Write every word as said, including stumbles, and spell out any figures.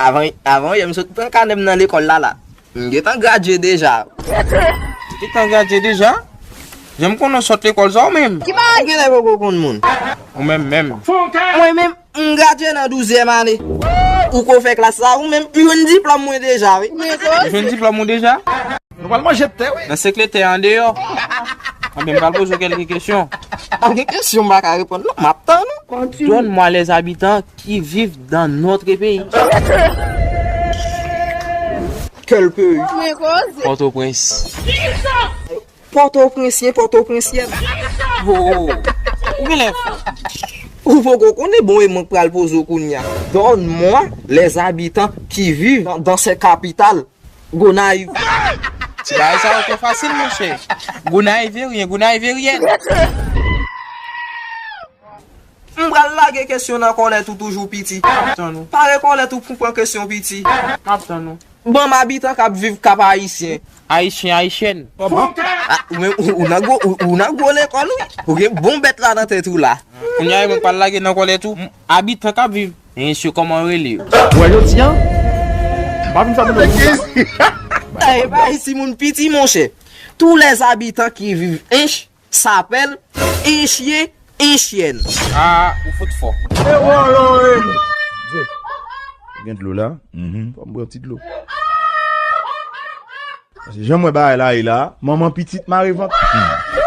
Avan, avan yè m sot pran kanè m nan lekòl la la. M gentan gradye deja. Ou gentan gradye deja? Jan m konnen w sot lekòl sa ou menm. Ou genlè poko konn moun. Ou menm menm. Mwen menm, m gradye nan douzyèm ane. Ou ko fè klas la, ou menm, m jwenn diplòm mwen deja, wi. Ou jwenn diplòm ou deja? Nou pral manje tè, wi. Nan sekretè andeyò. Anben, m pral poze w kèlke kesyon. Pa gen kesyon m pa ka reponn, non. M ap tann ou. Donne-moi les habitants qui vivent dans notre pays. Quel pays? Pòtoprens. Pòtoprensyen, Pòtoprensyen. Ho, ho. Ou genlè fò. Ou poko konnen, bon, e mwen k pral poze w kounye a. Donne-moi les habitants qui vivent dans, dans cette capitale, Gonayiv. Ti bagay sa yo twò fasil, monchè. Gonayiveryen, Gonayiveryèn. M pral lage kesyon nan kòlèt ou toujou, piti. M ap tann ou. Pare kòlèt ou pou pran kesyon, piti. M ap tann ou. Ban m abitan k ap viv Kap Ayisyen. Ayisyen, Ayisyèn. Ah, ou menm, ou, ou nan gwo, ou, ou nan gwo lekòl, wi. Ou gen bon bèt la nan tèt ou la. Kounye a, mwen pral lage nan kòlèt ou. M, abitan k ap viv. Mesye, kòman yo rele yo? Ou wè jodi a? M pa vin fè moun nan. Ay, pa isi moun piti, monchè. Tous les habitants qui vivent Ench s'appellent Enchyen, Enchyen. Ah, ou fout fò. Gen dlo la. Mhm. Fò m pran ti dlo. Paske jan m wè bagay la ye la, manman pitit mare vant. Hmm.